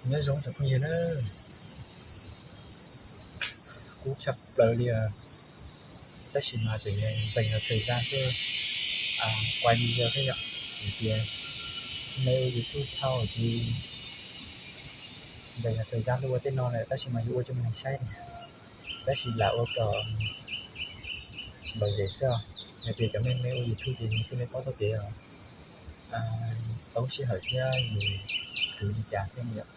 Nyob zoo tsoom phooj ywg na, kub tshaj plaws li os. Tab sis mas tseem npes yog thời gian tuaj quay video thiab yom, vim tias me ua YouTube tau ces npes yog thời gian tuaj ua tej no lawm, tab sis mas yus ua tsis muaj neeg saib li. Tab sis lam ua kom lom zem xwb os. Yog tias cov me me ua YouTube ces nws thiaj li paub txoj kev os, tau sij hawm thiab yus khwv li cas thiab yom,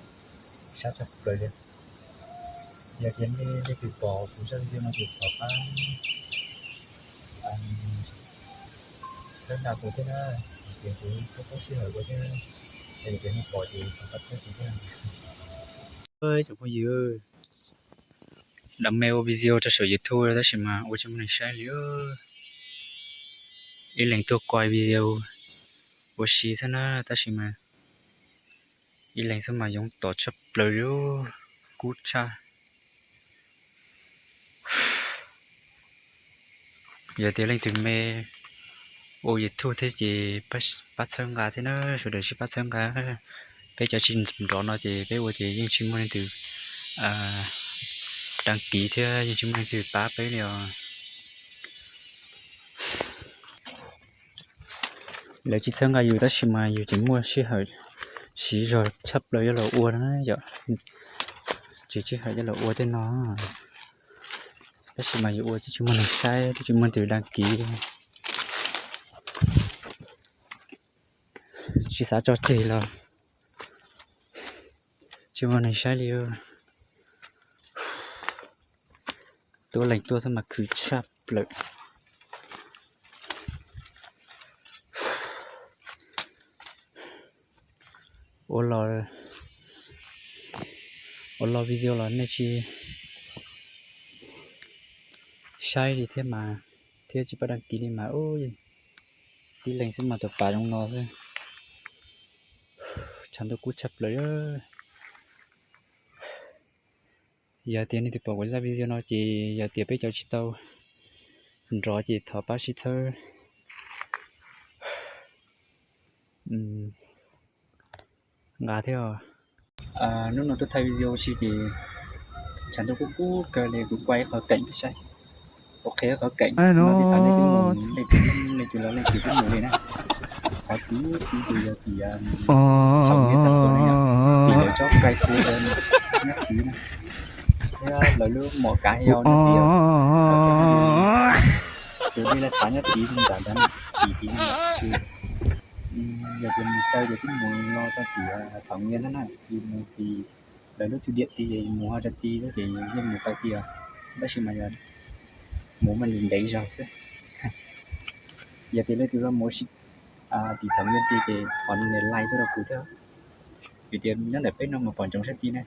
sab tshaj plaws li. Yog tias nej leej twg pom kuv zaj video no ces thov pab txhawb nqa kuv thiab na, vim tias kuv tau sij hawm ua thiab, yog tias nej pom ces thov pab txhawb kuv thiab. Tsoom phooj ywg, lam me ua video rau saum YouTube tab sis mas ua tsis muaj neeg saib li. Ib leeg tuaj quay video ua si xwb na, tab sis mas ib leeg xwb mas yoov tom tshaj plaws li, kub tshaj. Yog tias leej twg me ua YouTube thiab ces pab txhawb nqa thiab na, sawv daws sib pab txhawb nqa. Peb cov tsis nrov no ces peb ua ces yeej tsis muaj leej twg đăng ký thiab yeej tsis muaj leej twg pab peb li os. Lawv tsis txhawb nqa yus tab sis mas yus tseem muaj sij hawm siv zog tshaj plaws yuav los ua na yom. Tsis sij hawm yuav los ua tej no, tab sis mas yus ua twb tsis muaj neeg saib, twb tsis muaj leej twg đăng ký, tsis xav tso tseg los tsis muaj neeg saib li. Tuaj leej tuaj xwb mas khwv tshaj plaws. Ua los, ua los video los nej tsis saib li thiab mas, thiab tsis pab đăng ký li mas, tib leeg xwb mas tus pas zoo no xwb. Tshav ntuj kub tshaj plaws. Yog tias nej twg pom kuv zaj video no ces yog tias peb cov tsis tau nrov ces thov pab sib txhawb nqa thiab. Hnub no tuaj thaij video si ces tshav ntuj kub kub kawg li, kuv quay qhov keem peb saib, kuv qhia qhov keem no, nej twb mus, leej twg los leej twg twb mus li na. Qhov tid kuv tus yog tim thaum niaj tag xua na, tim lawv tsob kai kua nyob tid na, thiab lawv lub mom kav yau nyob tid, tus dej laj xav nyob tid nram ntawd na, tim tid na. Yog tias mus taw ces twb mus no tau tim thaum niaj ntag na, yus mus tim lawv lub thwj diam tid, mus ho rau tid xwb ces yeej mus tau tid os. Tab sis mas yog mus mas ntev zog xwb. Yog tias leej twg mus tim thaum niaj tid ces thov nias like tuaj rau kuv thiab, vim tias nyob ntawm peb no mas pom ntsoov sab tid na.